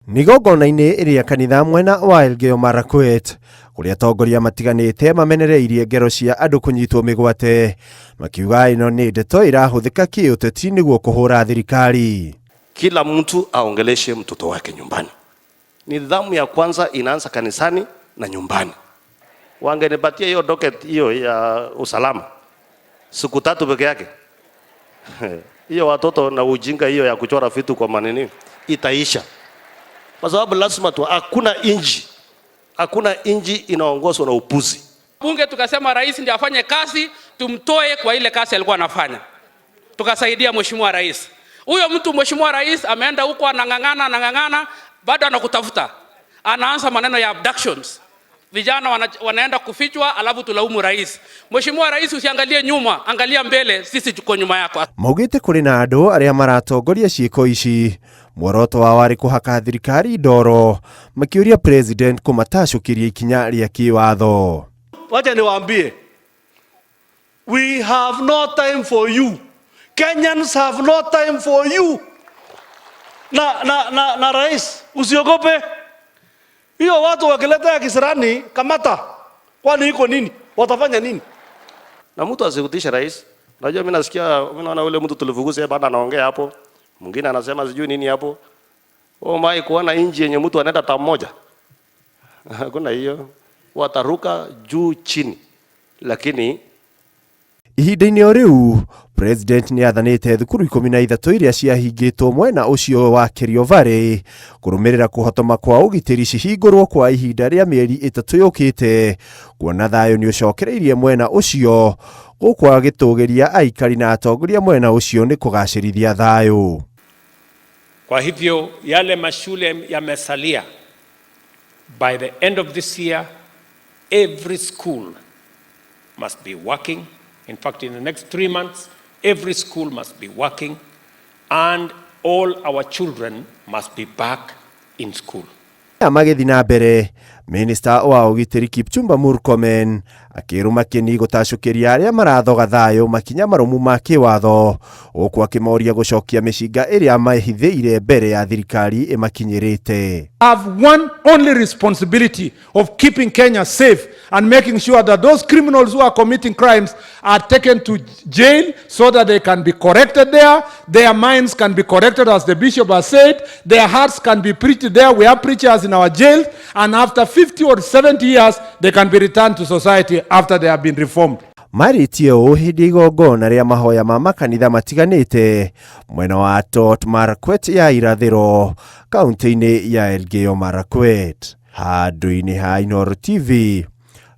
Nĩ igongona-inĩ rĩa kanitha mwena wa Elgeyo Marakwet kũrĩa atongoria matiganĩte mamenereirie ngero cia andũ kũnyitwo mĩgwate makiuga ĩno nĩ ndeto ĩrahũthĩka kĩũteti nĩguo kũhũra thirikari. Kila mtu aongeleshe mtoto wake nyumbani. Nidhamu ya kwanza inaanza kanisani na nyumbani. Wangenipatia hiyo docket hiyo ya usalama siku 3 peke yake, hiyo watoto na ujinga hiyo ya kuchora vitu kwa manini itaisha, kwa sababu lazima tu, hakuna inji inaongozwa na upuzi. Bunge tukasema rais ndiye afanye kazi, tumtoe kwa ile kazi alikuwa anafanya, tukasaidia mheshimiwa rais. Huyo mtu mheshimiwa rais ameenda huko anang'ang'ana, anang'ang'ana, bado anakutafuta, anaanza maneno ya abductions. Vijana wanaenda kufichwa, alafu tulaumu rais. Mheshimiwa Rais, usiangalie nyuma, angalia mbele, sisi tuko nyuma yako. Maugĩte kũrĩ na andũ arĩa maratongoria ciĩko ici muoroto wao warĩ kũhaka thirikari ndoro, makĩũria president kũmatacũkĩria ikinya rĩa kĩwatho. Wacha niwaambie, we have no time for you. Kenyans have no time for you. Na rais, usiogope. Hiyo watu wakileta ya kisirani, kamata. Kwani iko nini? Watafanya nini? Na mtu asikutishe rais. Unajua mimi nasikia, mimi naona ule mtu tulifukuza bado anaongea hapo. Mwingine anasema sijui nini hapo. Oh my, kuona inji yenye mtu anaenda term moja. Hakuna hiyo. Wataruka juu chini. Lakini Ihinda-inĩ o rĩu president nĩ athanĩte thukuru 13 iria ciahingĩtwo mwena ũcio wa Kerio Valley kũrũmĩrĩra kũhotoma kwa ũgitĩri cihingũrwo kwa ihinda rĩa mĩeri 3 yũkĩte, kuona thayũ nĩ ũcokereirie mwena ũcio gũkũ agĩtũgĩria aikari na atongoria mwena ũcio nĩ kũgacĩrithia thayũ. Kwa hivyo yale mashule yamesalia, by the end of this year every school must be working. In fact, in the next 3 months, every school must be working and all our children must be back in school. Magĩthiĩ na mbere, Minista wa ũgitĩri Kipchumba Murkomen akĩrũma kĩni gũtacũkĩria arĩa marathoga thayũ makinya marũmu ma kĩwatho, gũkũ akĩmoria gũcokia mĩcinga ĩrĩa mahithĩire mbere ya thirikari ĩmakinyĩrĩte. Have one only responsibility of keeping Kenya safe and making sure that those criminals who are committing crimes are taken to jail so that they can be corrected there, their minds can be corrected, as the bishop has said, their hearts can be preached there. We have preachers in our jails, and after 50 or 70 years, they can be returned to society after they have been reformed. Marĩtie ũũ hĩndĩ ya igongona rĩa mahoya ma makanitha matiganĩte mwena wa Tot Marakwet ya irathĩro kaunti-inĩ ya Elgeyo Marakwet. Handũ-inĩ ha Inooro TV,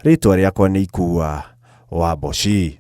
rĩtwa rĩakwa nĩ Ikua wa Mboci.